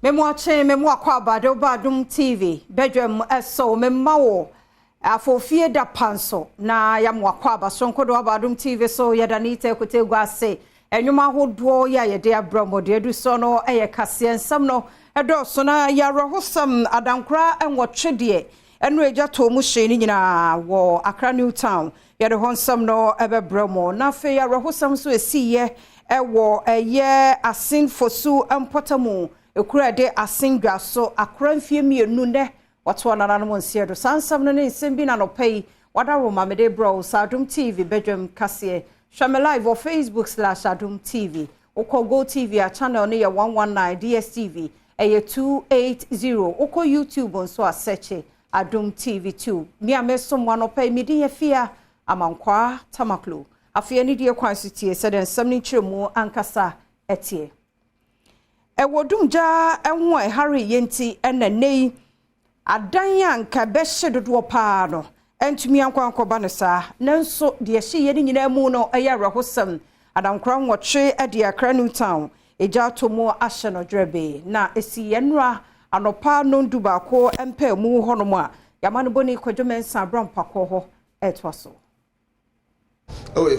Memo akye, memo akɔ aba de woba Adom TV badwam ɛso mema wo afofie da pa nso na yɛamo akɔ aba sonko de waba Adom TV so. Yɛda ne ita ekote gu ase ɛnwom ahodoɔ yɛ a yɛde abrɛ mo deɛ adu so no ɛyɛ kaseɛ nsɛm no ɛdɔɔso na yɛawerɛhosɛm adankora 8 deɛ ɛno agya tɔ mu hyee ne nyinaa wɔ Accra New Town. Yɛde hɔ nsɛm no ɛbɛbrɛ mo na afei awerɛhosɛm nso ɛsiiɛ ɛwɔ ɛyɛ Assin Fosu mpɔtamu ekura de Assin Dwaso akora mfie 2 nɛ wɔtoɔ nananom nseɛ do. Saa nsɛm no ne nsɛm bi na nɔpɛ yi wadaro ma mede brɛ wo sa Adom TV badwam kaseɛ. Hwɛ me live wɔ Facebook /Adom TV. Wokɔ Go TV a channel no yɛ 119, DSTV ɛyɛ 280. Wokɔ YouTube nso a search Adom TV 2. Me a mesom anɔpɛ yi medin yɛ Fia Amankwaa Tamaklo. Afei ne die kwan so tie sɛdeɛ nsɛm no nkyerɛmu ankasa ɛteɛ. Ɛwɔ dumgya ɛho a ɛhare yɛ nti ɛna nne yi adan a nka bɛhye dodoɔ paa no ɛntumi ankɔ ankɔba no saa, nanso deɛ ɛhye yɛ no nyinaa mu no ɛyɛ awerɛhosɛm. Adankora 8 ɛde Accra New Town egya ato mu ahyɛ no dwerɛbee na esi yɛn nnora anɔpa 11:30 mpɛ mu hɔnom a yɛama no bɔne Kwadwo Mensah abrampakɔ hɔ ɛtoa so. Oh,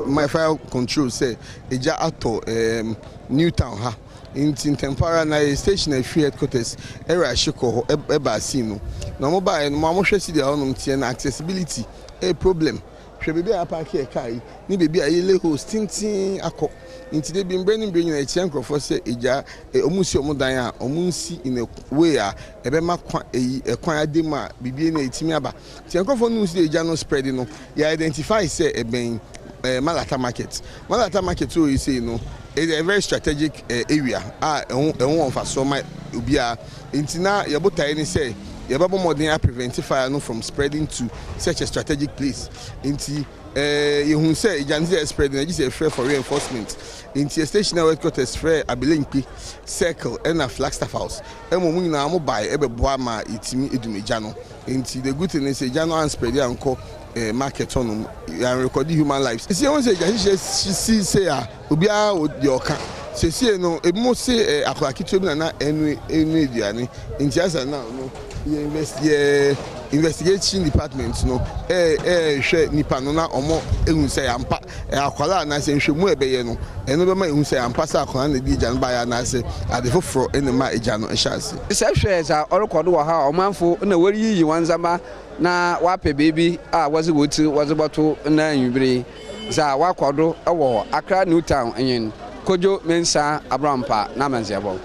my fire control sɛ egya atɔ New Town ha, nti ntɛmpara na yɛ station afiri headquarters ɛrɛ ahye kɔ hɔ ɛba scene no na wɔn baeɛ no mo a mohwɛ si deɛ hɔnom teɛ na accessibility ɛyɛ problem. Hwɛ beebi a yɛapark yɛ kaa yi ne beebi a yɛlay hose tenten akɔ, nti de bi mbrɛ ne mbrɛ nyinaa ekyia nkurɔfoɔ sɛ egya ɔmo si ɔmo dan a ɔmo nsi in a way a ɛbɛma kwan eyi ɛkwan ade mu a biribi na etimi aba. Nti nkurɔfoɔ no si egya no spread no yɛ identify sɛ ɛbɛn Malata Market. Malata Market o yi sei no is a very strategic area a ɛho wɔ mfasoɔ ma obiara, nti na yɛbotaeɛ ne sɛ yɛbɛbɔ mmɔden a prevent fire no from spreading to such a strategic place. Nti yɛhu sɛ egya no sɛ spread na gye sɛ yɛfrɛ for reinforcement, nti yɛ station headquarters frɛ Abelemkpe Circle ɛna Flagstaff House ɛma ɔmo nyinaa mo bae ɛbɛboa ma yɛtumi edum egya no. Nti the good thing is egya no anspread ankɔ market hɔnom, yɛn record human lives. Esi ehun sɛ egya hyehyɛ si se a obiara wɔ deɛ ɔka sesie no, ebi mo se akwadaa ketewa bi na na ɛnu aduane, nti asa na no yɛ invest yɛ investigation department no ɛɛhwɛ nipa no na ɔmo ehu sɛ yampa akwadaa anaasɛ nhwɛmu a ɛbɛyɛ no ɛno bɛma ehu sɛ yampa sɛ akwadaa na edi egya no baayɛ anaasɛ ade foforɔ ɛna ma egya no ɛhyɛ ase. Sɛ hwɛ dza ɔrekɔ do wɔ ha a, ɔmanfo na wɔreyiyi wɔn ndzɛmba na wɔapɛ beebi a wɔdze wɔn ti wɔdze bɔto na nwibere dza wakɔ do wɔ Accra New Town nyen Kodwo Mensah Abrampa na amanziabɔ.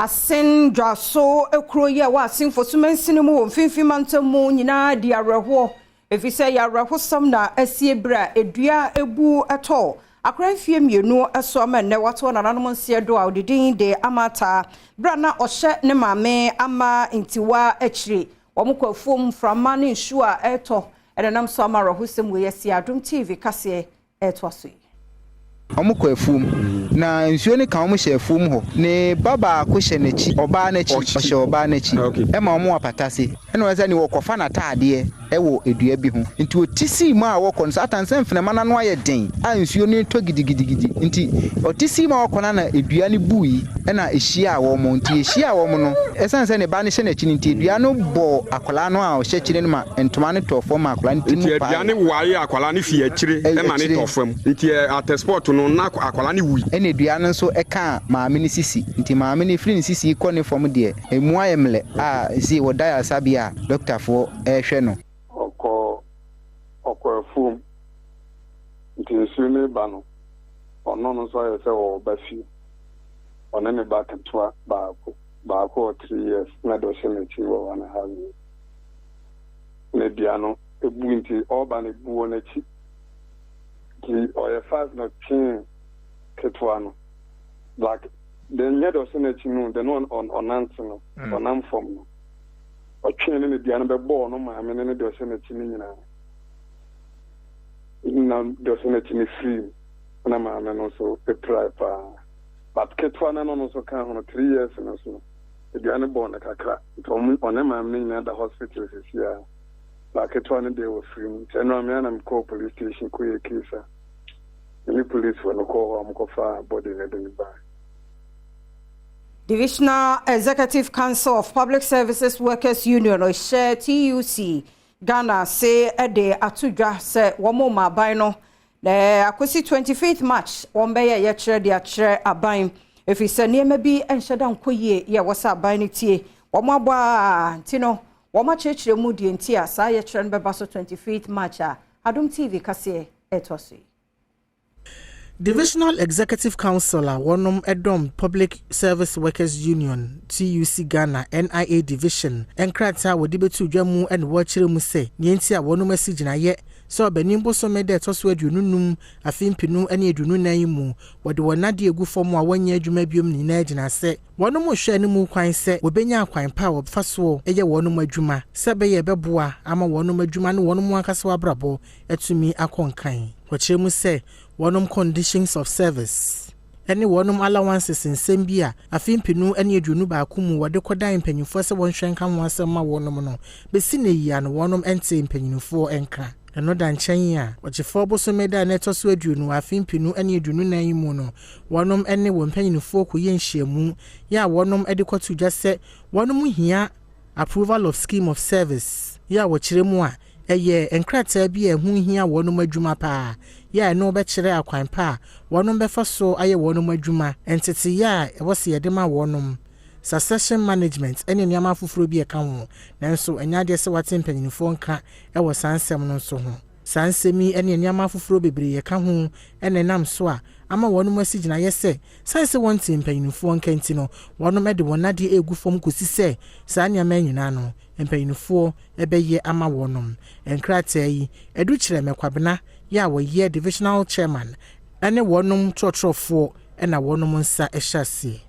Assin Dwaso ekuro yi a ɛwɔ Assin Fosu mansini mu wɔ mfimfini mantam mu nyinaa di awerɛhoɔ ɛfiri sɛ yɛ awerɛhosɛm na asie berɛ a edua ebu ɛtɔ akora mfie 2 ɛso ama nnɛ watoɔ nananom nseɛ do a ɔde din de ama taa berɛ a na ɔhyɛ ne maame Ama Ntiwa akyire wɔn kɔ afuom. Mframa ne nsuo a ɛretɔ ɛnenam so ama awerɛhosɛm wei asi. Adom TV kaseɛ ɛretoa so yi. Ɔmo kɔ afuom na nsuo no ka ɔmo hyɛ afuom hɔ. Ne ba baako hyɛ n'akyi, ɔbaa n'akyi, ɔhyɛ ɔbaa n'akyi ɛma ɔmo apata se ɛna ɔsɛ ne wɔkɔfa n'ataadeɛ ɛwɔ edua bi ho, nti ɔti sii mu a wɔkɔ no saa tan sɛ mframa n'ano ayɛ den a nsuo no tɔ gidigidigidi, nti ɔte sii mu a wɔkɔ no na edua no bui ɛna ehyia wɔn. Nti ehyia wɔn no, ɛsan sɛ ne ba no hyɛ n'akyi no, nti edua no bɔ akwadaa no a ɔhyɛ akyire no ma ntoma no tɔ fam ma akwadaa no ti mu nti paa. Aduane wae akwadaa no fi akyire ɛma ne tɔ fam, nti at the spot no na akwadaa no wui. Ɛna dua no nso ɛka maame no sisi, nti maame no efiri ne sisi kɔ ne fam deɛ emu ayɛ mmerɛ a esi wɔ ayaresabea a dɔktafoɔ ɛrehwɛ no. Ɔkɔ afuom, nti nsuo no ba no ɔno no nso ayɛ sɛ ɔreba fie. Ɔne ne ba ketewa baako baako wɔ 3 years na deɛ ɔhyɛ n'akyi wɔ 1.5 years na dua no ebu, nti ɔreba no ebu wɔ n'akyi, nti ɔyɛ fast na ɔtwee ketewa no like de nyɛ deɛ ɔhyɛ n'akyi no de no ɔnante no ɔnam fam no ɔtwee ne ne dua no bɛbɔɔ no maame ne ne deɛ ɔhyɛ n'akyi no nyinaa na deɛ ɔhyɛ n'akyi no firi mu na maame no nso epirae paa, but ketewa no no nso ka ho no 3 years no so no dua no bɔɔ no kakra, nti ɔmo ɔne maame no nyinaa da hospital sisi a ba ketewa no deɛ wɔ firi mu. Nti ɛno amea na mekɔɔ police station kɔyɛ case a ne police fo no kɔɔ hɔ a mokɔfa body no de no baa. Divisional Executive Council of Public Services Workers Union ɔhyɛ TUC Ghana se de ato dwa sɛ wɔn ma aban no na akosi 25th March wɔn bɛyɛ yɛkyerɛ de akyerɛ aban, ɛfiri sɛ nneɛma bi nhyɛ da nkɔ yie yɛ wɔ sɛ aban no tie wɔn abɔ a nti no wɔn akyerɛkyerɛ mu deɛ nti a saa yɛkyerɛ no bɛba so 25th March a Adom TV kaseɛ ɛtoa so yi. Divisional Executive Council a wɔnom dɔm Public Service Workers Union TUC Ghana NIA Division nkrataa a wɔde bɛtu dwa mu ne wɔrekyerɛ mu sɛ nea nti a wɔnom asi gyinaeɛ sɛ Ɔbɛnem bosome da ɛtɔ so 25, afe 2024 yi mu wɔde wɔn nnadeɛ egu fam a wɔnyɛ adwuma biom nyinaa gyina sɛ wɔnom hwɛ anim kwan sɛ wɔbɛnya akwan pa a wɔfa soɔ yɛ wɔnom adwuma sɛ ɛbɛyɛ ɛbɛboa ama wɔnom adwuma ne wɔnom ankasa abrabɔ atumi akɔ nkan. Wɔkyerɛ mu sɛ wɔnom conditions of service ne wɔnom allowances nsɛm bi a afe 2021 mu wɔde kɔdan mpanyinfoɔ sɛ wɔnhwɛ nka ho asɛm ma wɔnom no bɛsi ne yia no, wɔnom nte mpanyinfoɔ nka. Ɛno da nkyɛn a, Ɔgyefoɔ bosome da a ɛtɔ so 20, afe 2024 yi mu no, wɔnom ne wɔn mpanyinfoɔ kɔyɛ nhyiamu yɛ a wɔnom de kɔto dwa sɛ wɔnom hia approval of scheme of service yɛ a wɔkyerɛ mu a ɛyɛ nkrataa bi a ɛho hia wɔnom adwuma paa yɛ a ɛno bɛkyerɛ akwan pa a wɔnom bɛfa so ayɛ wɔnom adwuma, nteteyɛ a ɛwɔ sɛ yɛde ma wɔnom, succession management ne nneɛma afoforɔ bi a ɛka ho. Nanso ɛnyɛ adeɛ sɛ wate mpanyinfoɔ nka ɛwɔ saa nsɛm no nso ho. Saa nsɛm yi ne nneɛma afoforɔ bebree yɛka ho ɛna ɛnam so a ama wɔnom asi gyinaeɛ sɛ sane sɛ wɔnte mpanyinfoɔ nka nti no, wɔnom de wɔn adeɛ egu fam kɔsi sɛ saa nneɛma nyinaa no mpanyinfoɔ ɛbɛyɛ ama wɔnom. Nkrataa yi ɛdu kyerɛ mɛkwabena yɛ a wɔyɛ divisional chairman ɛne wɔnom trɔtrɔfoɔ ɛna wɔnom nsa ɛhyɛ aseɛ.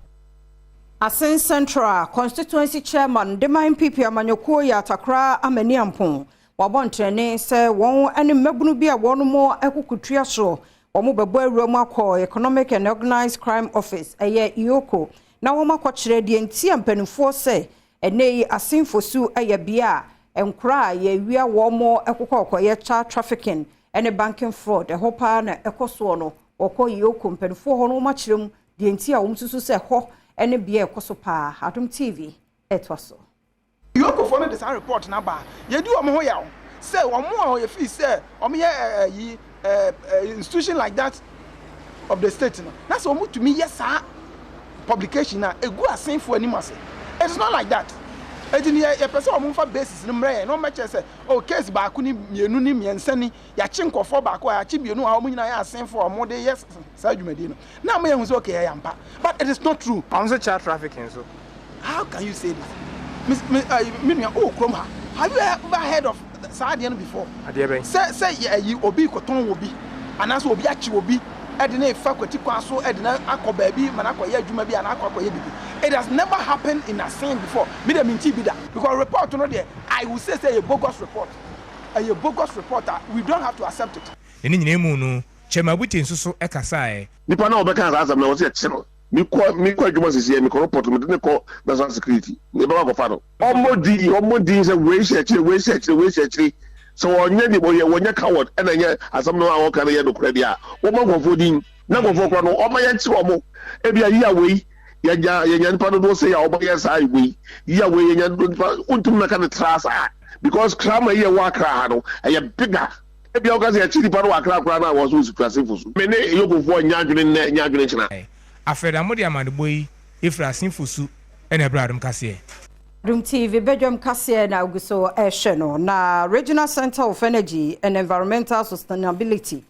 Assin Central Constituency Chairman de ma NPP amanyɔkuo yɛ Atakora Amani Ampon wabɔ ntrɛne sɛ wɔn ne mmabunu bi a wɔn mo akukutua soɔ wɔn bɛbɔ awura mu akɔ Economic and Organised Crime Office, ɛyɛ EOCO, na wɔn akɔkyerɛ deɛ nti a mpanimfoɔ sɛ ɛnɛ yi Assin Fosu yɛ bea a nkora a yɛwia wɔn mo ɛkokɔ child trafficking ne banking fraud ɛhɔ paa na ɛkɔ soɔ no. Wɔkɔ EOCO mpanimfoɔ hɔ no, wɔn akyerɛ mu deɛ nti a wɔn nso sɛ ɛhɔ ne bea ɛkɔ so paa. Adom TV ɛtoa so. EOCOfoɔ no de saa report no aba, yɛdi wɔn ho yaw sɛ wɔn a yɛfii sɛ wɔn yɛ ɛyi ɛɛ institution like that of the state no na sɛ wɔn tumi yɛ saa publication na egu Assinfoɔ anim ase. It is not like that. Eti ni yɛpɛ sɛ wɔn nfa basis no mmerɛ yɛn na wɔn bɛkyerɛ sɛ, oh, case baako ni, mmienu ni, mmiɛnsa ni, yɛakye nkɔfoɔ baako a yɛakye mmienu a wɔn nyinaa yɛ Assinfoɔ a wɔn de yɛ saa dwumadie no na mo yɛn ho sɛ okay, ɛyɛ ampa, but it is not true. Ɔno nso child trafficking so. How can you say this? Miss mi mi nua o kurom ha, have you ever heard of saa adeɛ no before? Adeɛ bɛn? Sɛ yɛ ɛyi obi kɔtɔn wɔ bi anaasɛ obi akyi obi ɛde ne fa kwati kwan so ɛde ne akɔ baabi ma n'akɔyɛ adwuma bi anaa akɔyɛ bibi. It has never happened in Assin before. Mi de mi nti bi da because report no deɛ, I will say ɛyɛ bogus report, ɛyɛ bogus report a we don't have to accept it. Ne nyinaa mu no, Chairman Abuti nso so kasaeɛ. Nipa na ɔbɛka saa asɛm na wɔsɛ yɛkye no. Mekɔ adwuma sisi yɛ mekɔ report, mede ne kɔ National Security, yɛbɛkɔ akɔfa no. Ɔmmɔ din sɛ wei hyɛ akyire, wei hyɛ akyire, wei hyɛ akyire. Sɛ wɔnyɛ de wɔyɛ wɔnyɛ coward ɛna nyɛ asɛm no a wɔka no yɛ nokorɛ deɛ a, wɔma nkurɔfoɔ din na nkurɔfoɔ korɔ no ɔma yɛnkye wɔn. Ebi a yi a wei yɛnya nipa dodoɔ sɛ yɛ a wɔbɛyɛ saa wei yi a wei yɛnya nipa wontumi mɛka no tra saa because krama yi a ɛwɔ Akra ha no ɛyɛ bigger. Ebi a wɔka sɛ yɛkye nipa no wɔ Akra koraa no a wɔn so wɔsi Assinfo so. Me ne EOCOfoɔ nya adwene nnɛ, nya adwene kyena. Afei da mode amanebɔ yi ɛfiri Assin Fosu ɛna ɛbrɛ Adom kaseɛ. Adom TV badwam kaseɛ na agu so ɛhwɛ no. Na Regional Center of Energy and Environmental Sustainability,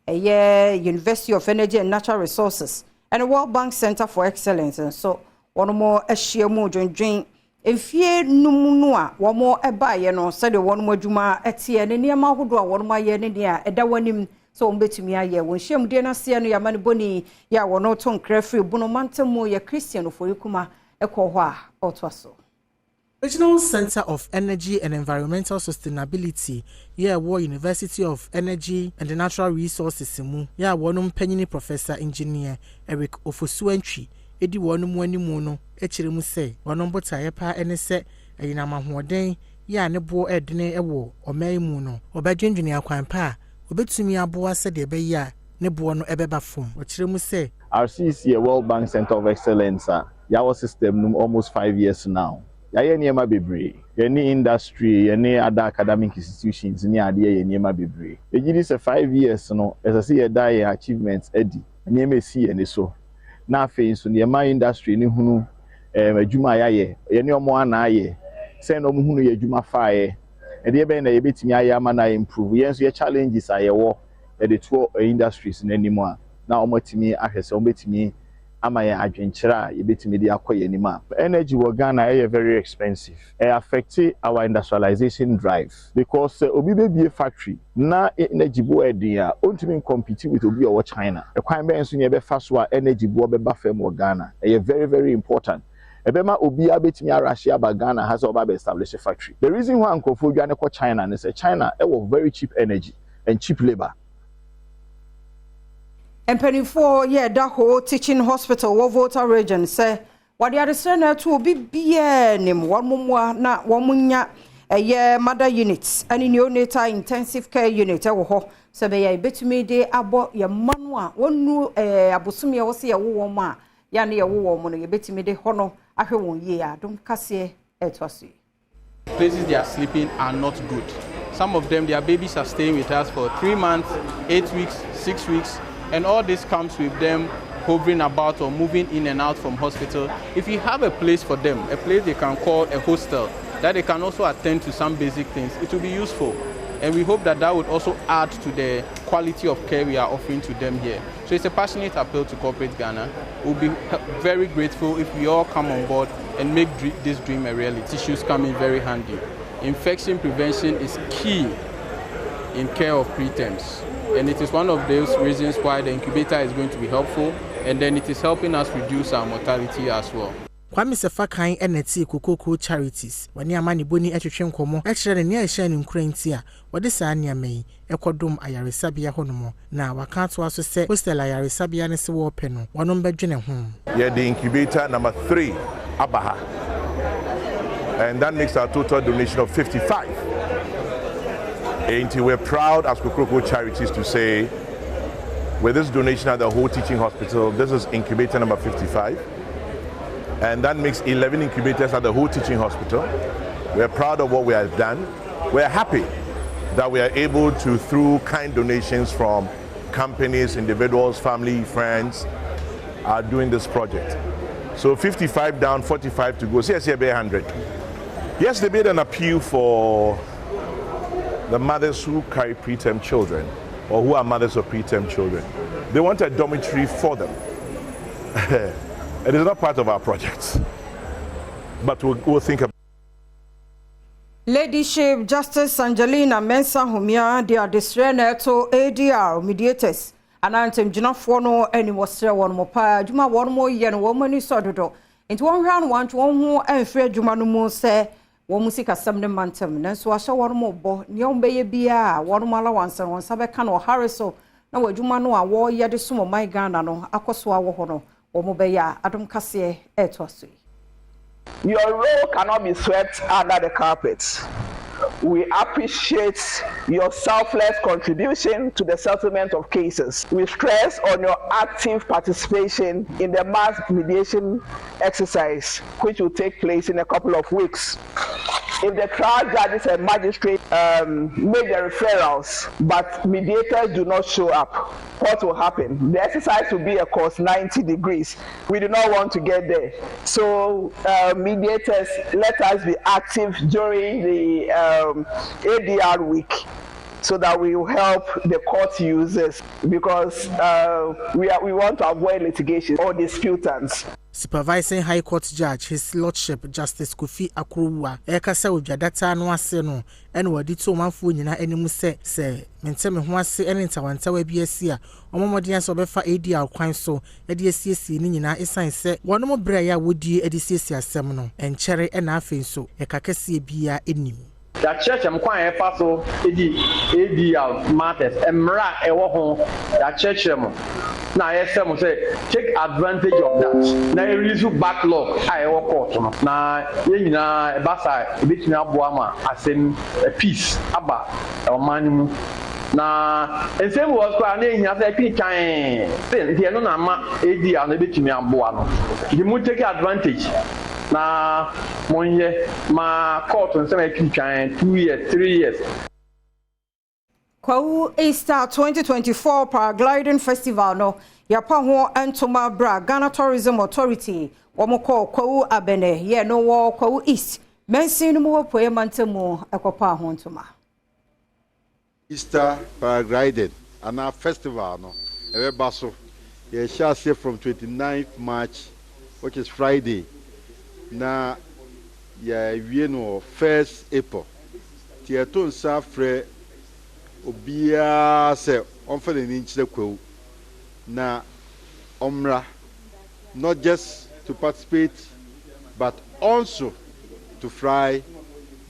ɛyɛ University of Energy and Natural Resources ɛne World Bank Center for Excellence nso wɔn mo ahyia mu dwendwen mfie num no a wɔn baeɛ no, sɛdeɛ wɔn adwuma teɛ ne nneɛma ahodoɔ a wɔn ayɛ ne nea ɛda wɔn anim sɛ wɔn bɛtumi ayɛ. Wɔn nhyiamudie no aseɛ no, yɛama no bɔni yɛ a wɔn to nkra firi Bono mantam mu yɛ Christian Oforikuma ɛkɔ hɔ a ɔtoa so. Regional Center of Energy and Environmental Sustainability yɛ ɛwɔ University of Energy and Natural Resources mu yɛ a wɔn mpanyin Professor Engineer Eric Ofosu-Antwi edi wɔn mu anim no kyerɛ mu sɛ wɔn botaeɛ paa ne sɛ ɛyinam ahoɔden yɛ a ne boɔ ɛdene wɔ ɔman yi mu no, wɔbɛdwendwene akwan pa a wɔbɛtumi aboa sɛdeɛ ɛbɛyɛ a ne boɔ no ɛbɛba fam. Wɔkyerɛ mu sɛ RCC yɛ World Bank Center of Excellence a Yɛawɔ system no mu almost 5 years now. Yɛayɛ nneɛma bebree. Yɛne industry, yɛne other academic institutions ne adeɛ yɛ nneɛma bebree. Yɛgye di sɛ 5 years no, ɛsɛ sɛ yɛda yɛn achievements adi, nneɛma esi yɛn ani so. Na afei nso nneɛma industry ne hunu adwuma a yɛayɛ, yɛne ɔmo ana ayɛ, sɛn na ɔmo hunu yɛ adwuma faeɛ, ɛdeɛ bɛn na yɛbɛtumi ayɛ ama na improve. Yɛn nso yɛ challenges a yɛwɔ, yɛde toɔ industries n'anim a, na wɔn atumi ahwɛ sɛ wɔn bɛtumi ama yɛn adwenkyerɛ a yɛbɛtumi de akɔ yɛn anim a. Energy wɔ Ghana ɛyɛ very expensive. Ɛ affect our industrialization drive because sɛ obi bɛbie factory na energy boɔ ɛden a, ɔntumi compete with obi a ɔwɔ China. Ɛkwan bɛn so na yɛbɛfa so a energy boɔ bɛba fam wɔ Ghana? Ɛyɛ very very important. Ɛbɛma obiara bɛtumi arahye aba Ghana ha sɛ ɔba abɛ establish factory. The reason why nkurɔfoɔ dwane kɔ China ne sɛ China ɛwɔ very cheap energy and cheap labour. Mpanimfoɔ yɛ da Ho Teaching Hospital wɔ Volta Region sɛ wɔde adesrɛ no ato obi biara nim wɔn mmoa na wɔn nya ɛyɛ mother unit ne neonatal intensive care unit ɛwɔ hɔ sɛ bɛyɛ ebɛtumi de abɔ yɛn mma no a wɔnnu abosome a wɔsɛ yɛwo wɔn a yɛa ne yɛwo wɔn no, yɛbɛtumi de hɔ no ahwɛ wɔn yie. Adom kaseɛ ɛtoa so yi. Places they are sleeping are not good. Some of them, their babies are staying with us for 3 months, 8 weeks, 6 weeks, and all this comes with them hovering about or moving in and out from hospital. If you have a place for them, a place they can call a hostel, that they can also attend to some basic things, it will be useful. And we hope that that would also add to the quality of care we are offering to them here. So it's a passionate appeal to corporate Ghana. We'll be very grateful if we all come on board and make this dream a reality. Tissues come in very handy. Infection prevention is key in care of preterms. And it is one of those reasons why the incubator is going to be helpful, and then it is helping us reduce our mortality as well. Kwame Sefa Kayi ɛna tii Kokrokoo Charities wɔne amanebɔni atwetwe nkɔmmɔ ɛkyerɛ ne nea ɛhyɛ ne nkura nti a wɔde saa nneɛma yi ɛkɔdom ayaresabea hɔnom, na waka atoa so sɛ hostel ayaresabea no sɛ wɔrepɛ no, wɔnom bɛdwene ho. Yɛde incubator number three aba ha, and that makes our total donation of 55. And we're proud as Kokrokoo Charities to say, with this donation at the Ho Teaching Hospital, this is incubator number 55. And that makes 11 incubators at the Ho Teaching Hospital. We're proud of what we have done. We're happy that we are able to, through kind donations from companies, individuals, family, friends, are doing this project. So 55 down, 45 to go. CSC 100. Yes, they made an appeal for the mothers who carry preterm children or who are mothers of preterm children. They want a dormitory for them. It is not part of our project, but we'll think about Ladyship Justice Angelina Mensah Humia de adesrɛ na ɛto ADR mediators anaa ntamgyinafoɔ no anim. Wɔsrɛ wɔn mo paa, adwuma wɔn mo yɛ no, wɔn ani sɔ dodo, nti wɔn hwɛ ano wɔntwe wɔn ho amfiri adwuma no mu sɛ wɔn mu sikasɛm ne mma ntam, nanso ahyɛ wɔn mo bɔ nea wɔn bɛyɛ biara wɔn mo allowance no wɔn nsa bɛka no ɔhare so na wɔn adwuma no a wɔreyɛ de som ɔman Ghana no akɔ so awɔ hɔ no, wɔn bɛyɛ a. Adom kaseɛ ɛɛtoa so yi. Your role cannot be swept under the carpet. We appreciate your selfless contribution to the settlement of cases. We stress on your active participation in the mass mediation exercise, which will take place in a couple of weeks. If the trial judges and magistrates make the referrals, but mediators do not show up, what will happen? The exercise will be a course 90 degrees. We do not want to get there. So, mediators, let us be active during the ADR week so that we will help the court users because we want to avoid litigation or disputants. Supervising High Court Judge, His Lordship Justice Kofi Akowuah, ɛrekasa wɔ dwadata no ase no, ɛna wɔde to ɔmanfoɔ nyinaa anim sɛ mente me ho ase ne ntawantawa bi asi a, ɔmo mmɔden sɛ ɔbɛfa ADR kwan so de asiesie ne nyinaa, ɛsiane sɛ wɔnom berɛ a wɔdie de siesie asɛm no ɛnkyɛre, ɛna afei nso ɛka kɛseɛ biara anim. Yɛakyerɛkyerɛ mu kwan a yɛfa so di ADR matters, mmerɛ a ɛwɔ ho yɛakyerɛkyerɛ mu na yɛsɛ mo sɛ take advantage of that na yɛ backlog a ɛwɔ court no, na yɛn nyinaa ɛba saa, ebɛtumi aboa ma asɛm peace aba ɔman no mu. Na nsɛm bi wɔ hɔ koraa a na ehia sɛ ɛtwe twann still nti ɛno na ama ADR no ebetumi aboa no. Nti mo take advantage na monyɛ ma court nsɛm a ɛtwe twann 2 years, 3 years. Kwawu Easter 2024 Paragliding Festival no, yɛpa ho ntoma bra Ghana Tourism Authority wɔn kɔɔ Kwawu Abɛnɛ yɛ no wɔ Kwawu East mansin no mu wɔ Pueɛ mantam mu ɛkɔpa ho ntoma. Easter paragliding anaa festival no ɛbɛba so. Yɛhyɛ aseɛ from 29th March, which is Friday, na yɛawie no wɔ 1st April. Nti yɛto nsa frɛ obiara sɛ ɔmfa n'ani nkyerɛ Kwawu na ɔmmra, not just to participate but also to fly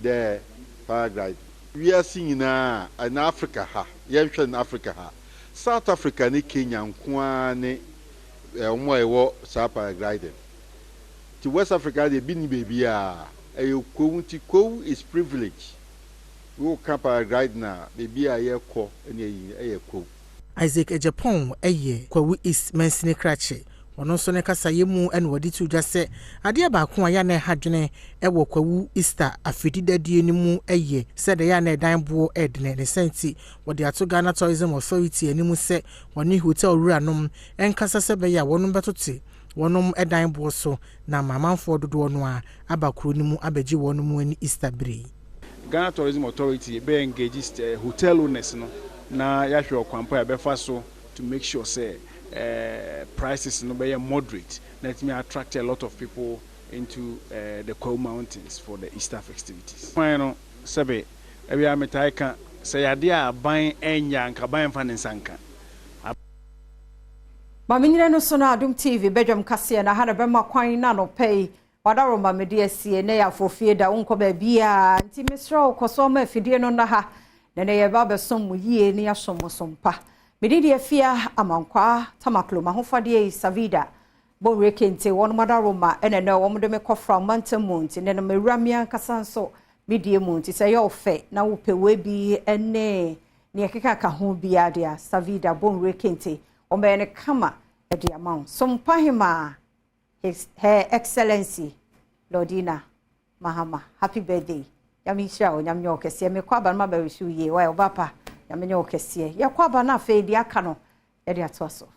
the paragliding. Wiase nyinaa ɛna Africa ha, yɛnhwɛ no Africa ha, South Africa ne Kenya nko ara ne wɔn a ɛwɔ saa paragliding. Nti West Africa deɛ, bi ni beebiara, ɛyɛ Kwawu. Nti Kwawu is privilege. Woka paragliding a, beebi a yɛkɔ ne ɛyi ɛyɛ Kwawu. Isaac Agyapong yɛ Kwawu East mansini krakye. Ɔno nso ne kasayɛ mu ɛna wɔde to dwa sɛ adeɛ baako a yɛ na ɛha dwene ɛwɔ Kwawu Easter afididadie no mu yɛ sɛdeɛ yɛ na ɛdan boɔ ɛdene ne sɛn. Nti wɔde ato Ghana Tourism Authority anim sɛ wɔne hotel wuranom ɛnkasa sɛ bɛyɛ a wɔnom bɛtote wɔnom ɛdan boɔ so na ama amanfoɔ dodoɔ no a aba kuro no mu abɛgye wɔn mu ani Easter bere yi. Ghana Tourism Authority bɛ engage hotel owners no na yɛahwɛ ɔkwan pa a yɛbɛfa so to make sure sɛ prices no bɛyɛ moderate na ɛtumi attract a lot of people into the Kwawu Mountains for the Easter festivities. Kwan no, sɛbe, ɛbi a metae ka sɛ yadeɛ a aban ɛnya nka aban mfa ne nsa nka. Maame nyina no so no, Adom TV badwam kaseɛ na ha na bɛma kwan na anɔpɛ yi wadaro ma mede asie na yɛ afofie da wonkɔ baabiaa. Nti mesrɛ wo, kɔ so ama afidie no nna ha na ne yɛba bɛsom mo yie ne yɛasom mo so mpa. Mede deɛ Afia Amankwaa Tamaklo mahofadeɛ yi Savida Bɔnwire Kente wɔn madaro ma ɛna nɛ wɔn de me kɔfra mantam mu. Nti ne no mewura me ankasa nso medie mu. Nti sɛ ɛyɛ ɔfɛ na wopɛ wei bi ne nea ɛkeka ka ho biara deɛ, Savida Bɔnwire Kente wɔn bɛyɛ no kama ɛde ama wo. So mpahema His Her Excellency Lordina Mahama, happy birthday. Nyame nhyira wo, Nyame nyɛ wo kɛseɛ. Mekɔ aba no ma bɛrehyew yie, wayɛ ɔba pa. Nyame nyɛ wo kɛseɛ. Yɛkɔ aba no, afei deɛ aka no yɛde atoa so.